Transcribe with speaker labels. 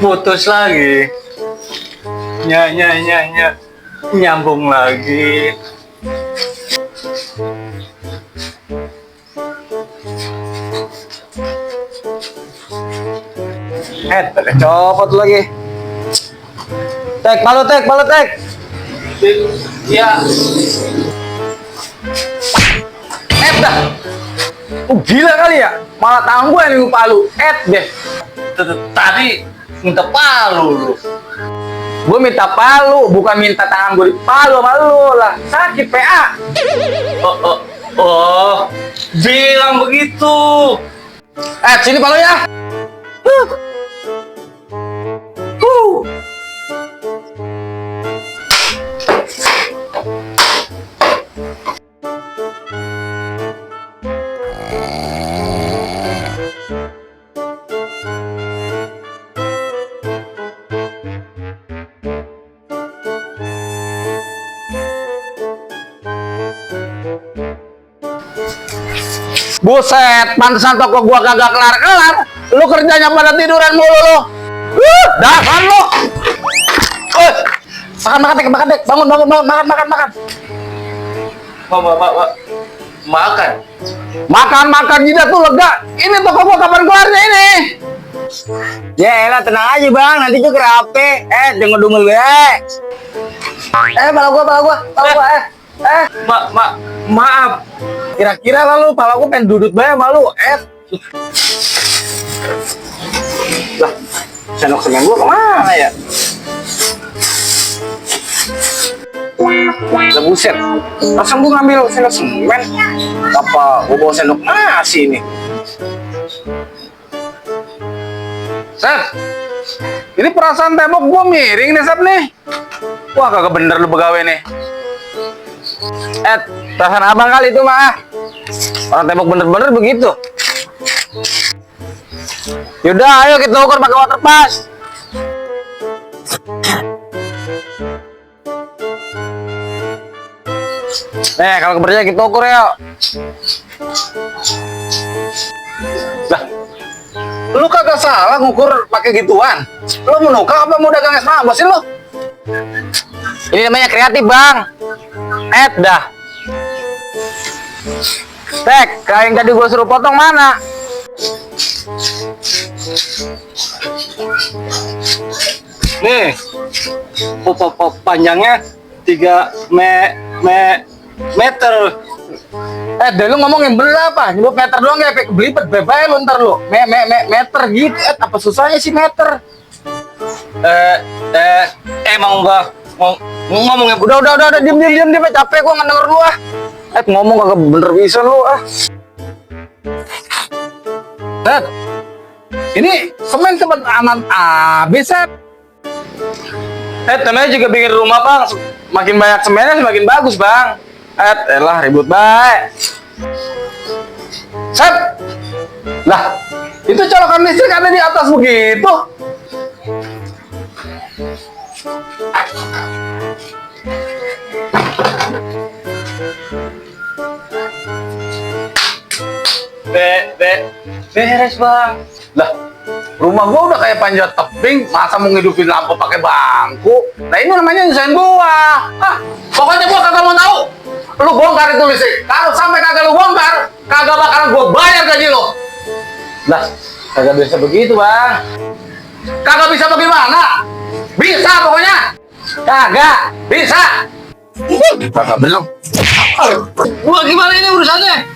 Speaker 1: Putus lagi. Nyambung lagi.
Speaker 2: Pakai copot lagi. Tek, palu tek.
Speaker 1: Ya.
Speaker 2: Dah. Gila kali ya, malah tangan gue yang palu. Deh.
Speaker 1: Tadi minta palu lu.
Speaker 2: Gue minta palu, bukan minta tangan gue dipalu sama lu lah. Sakit PA.
Speaker 1: Oh, bilang begitu.
Speaker 2: Sini palu ya. Buset, pantesan toko gua kagak kelar-kelar. Lu kerjanya pada tiduran mulu lu. Dasar lu. Makan dek. Bangun, makan. Makan jidat tuh lega. Ini toko gua kapan kelarnya ini?
Speaker 3: Ya elah, tenang aja bang, nanti juga rapi. Dengar-dengar gue. Pala gua.
Speaker 1: Maaf.
Speaker 2: Kira-kira lalu pala gua pengen dudut banget malu. Lah, sendok semen gua kemana ya? Lah buset, langsung gua ngambil sendok semen. Apa gua bawa sendok nasi nih? Sep, ini perasaan tembok gua miring nih Sep nih. Wah kagak bener lu begawe nih. Perasaan abang kali itu mah. Orang tembok bener-bener begitu. Yaudah, ayo kita ukur pakai water pass. Kalau kepercayaan kita ukur ya. Lah, lu kagak salah ngukur pakai gituan. Lu mau nuka apa mau dagang es mabos sih lu? Ini namanya kreatif bang. Dah. Tek, kain tadi gue suruh potong mana?
Speaker 1: Nih, panjangnya 3 meter.
Speaker 2: Deh lu ngomong yang bener apa? Nyebut meter doang ya, belibet bebay lu ntar lu. Meter gitu. Apa susahnya sih meter?
Speaker 1: Emang gua ngomongnya
Speaker 2: Udah, diem, capek gua nggak denger lu ah. Ngomong kagak bener bisa lu ah. Ini semen cepet aman habis ya. Temennya juga bikin rumah bang. Makin banyak semennya semakin bagus bang. Elah ribut baik. Sep. Lah, itu colokan listrik ada di atas begitu.
Speaker 1: Beres bang.
Speaker 2: Lah, rumah gua udah kayak panjat tebing, masa mau ngidupin lampu pakai bangku? Nah ini namanya nyusahin gua. Pokoknya gua kagak mau tahu. Lu bongkar itu listrik. Kalau sampai kagak lu bongkar, kagak bakalan gua bayar gaji lu. Lah, kagak bisa begitu bang. Kagak bisa bagaimana? Bisa pokoknya. Kagak bisa. Kagak belum.
Speaker 1: Gua gimana ini urusannya?